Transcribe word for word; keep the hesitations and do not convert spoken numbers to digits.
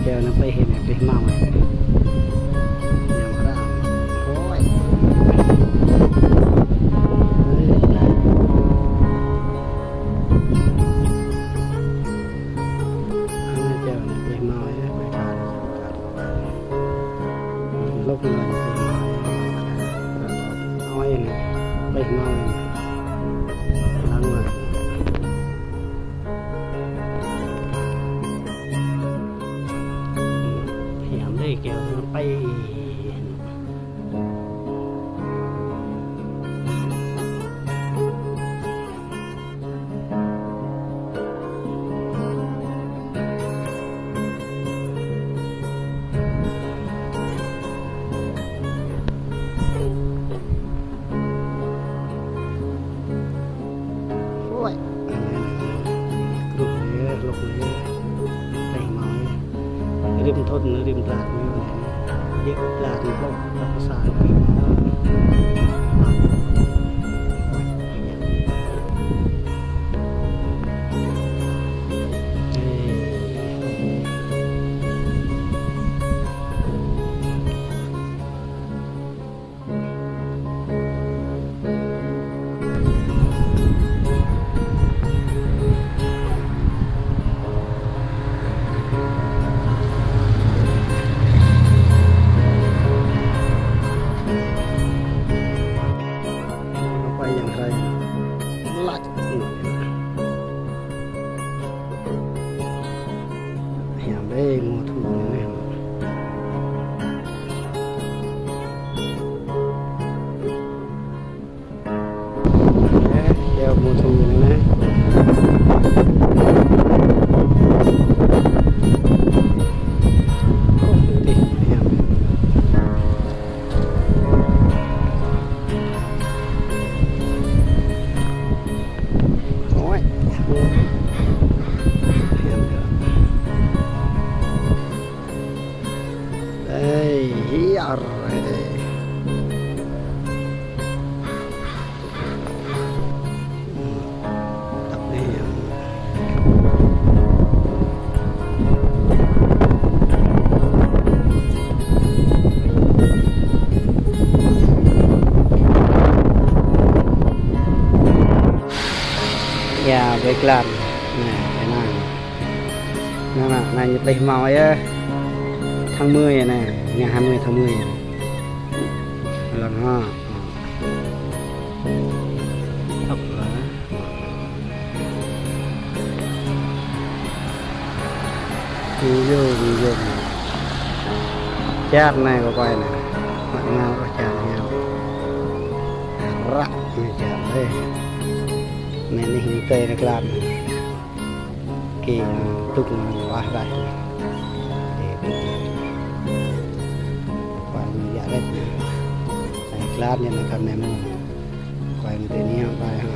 Keo anai pĕ hĭ anai, pĕ hmâo anai. Ñăm hrăm. Ôi. Anai keo anai pĕ hmâo anai, pĕ hmâo anai. Lŏk anai pĕ hmâo anai. Ôi anai, pĕ hmâo anai. Lăng anai. Hiam đơi keo anai pĕ. Ôi. Krŭ anai, lŏk anai, pĕ hmâo anai. Rĭm thŭn, rĭm blan anai. Điĕ blan anai, lŏk, lŏk pơsal anai. Apa yang rai? Lăč. Hiam đơi mơ̆ thŭn anai. Ơ, keo mơ̆ thŭn anai. Ơ, adih, hiam. Ôi. Hiam. Ơi, hiar. Tăp anai. Ia, ƀơi klan. Anai, anai. Anai, anai, anai ñu pĕ hmâo yơh. Tháng mười anai, ngày hai mươi tháng mười anai. Lăng ha. Thŏk lah. Ñu yôm, ñu yôm. Čar anai kơ koi anai. Mă ngao kơ čar anai. Ră anai čar anai. Anai anai hing tơi anai klan anai. Kơ tŭk anai wah rai. Kơ tŭk. Koi anai yă ret anai. Anai klan anai kơ anai mơ̆n. Koi anai tơ anai rai ha.